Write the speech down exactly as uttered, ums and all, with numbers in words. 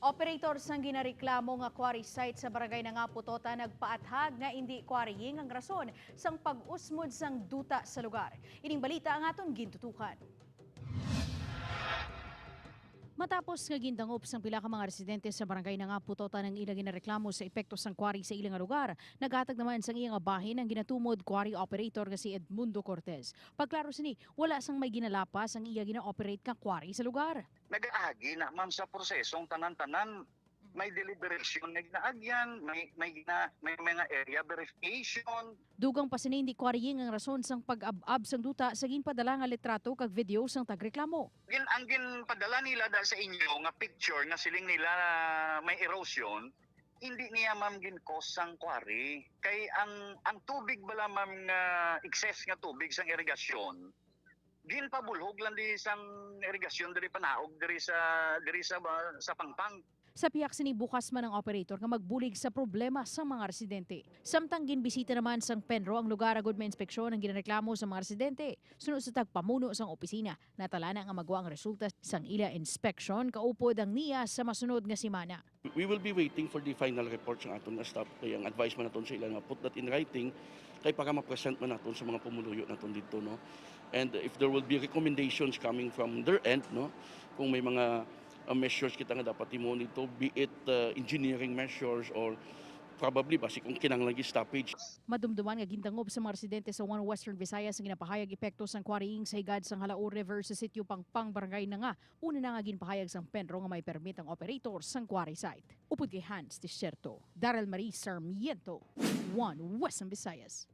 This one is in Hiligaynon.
Operator sang ginareklamo nga quarry site sa barangay Nanga, Pototan nagpaathag nga indi quarrying ang rason sang pag-usmod sang duta sa lugar. Ining balita ang aton gintutukan. Matapos nga gindangop sang pila ka mga residente sa barangay Nanga, Pototan ang ila ginareklamo sa epekto sang quarry sa ila nga lugar, naghatag naman sang iya nga bahin ang ginatumod quarry operator nga si Edmundo Cortez. Pagklaro sini, wala sang may ginalapas ang iya gina-operate nga quarry sa lugar. Nagaagi na, ma'am, sa prosesong tanan-tanan. May deliberation nga ginaagyan, may, may gina-, may mga area verification. Dugang pa sini, hindi quarrying ang rason sang pag-ab-ab sang duta sa ginpadala nga litrato kag video sang tagreklamo. Gin-, ang ginpadala nila da sa inyo nga picture nga siling nila may erosion, hindi niya, ma'am, gin-cause sang quarry. Kay ang, ang tubig bala, ma'am, nga excess nga tubig sang irigasyon, ginpabulhog lang di sang irigasyon diri panaog diri sa, diri sa ba-, sa Pangpang. Sa pihak sini, bukas man ang operator nga magbulig sa problema sa mga residente. Samtang ginbisita naman sang PENRO ang lugar agud mainspeksyon ang ginareklamo sa mga residente, suno sa tagpamuno sang opisina, natala na nga magwa ang resulta sang ila inspeksyon kaupod ang niya sa masunod nga semana. We will be waiting for the final report sang aton nga staff. Kay ang advice man naton sa ila nga put that in writing, kay para ma-present man naton sa mga pumuluyo naton dito, no? And if there will be recommendations coming from their end, no, kung may mga, uh, measures kita nga dapat himuon dito, be it, uh, engineering measures or probably basi kung kinahanglan gi-stoppage. Madumduman nga gindangop sa mga residente sa One Western Visayas ang ginapahayag epekto sang quarrying sa higad sang Jalao River sa Sitio Pangpang, Barangay Nanga. Una na nga ginpahayag sang PENRO nga may permit ang operator sang quarry site. Upod kay Hans Desierto, Daryl Marie Sarmiento, One Western Visayas.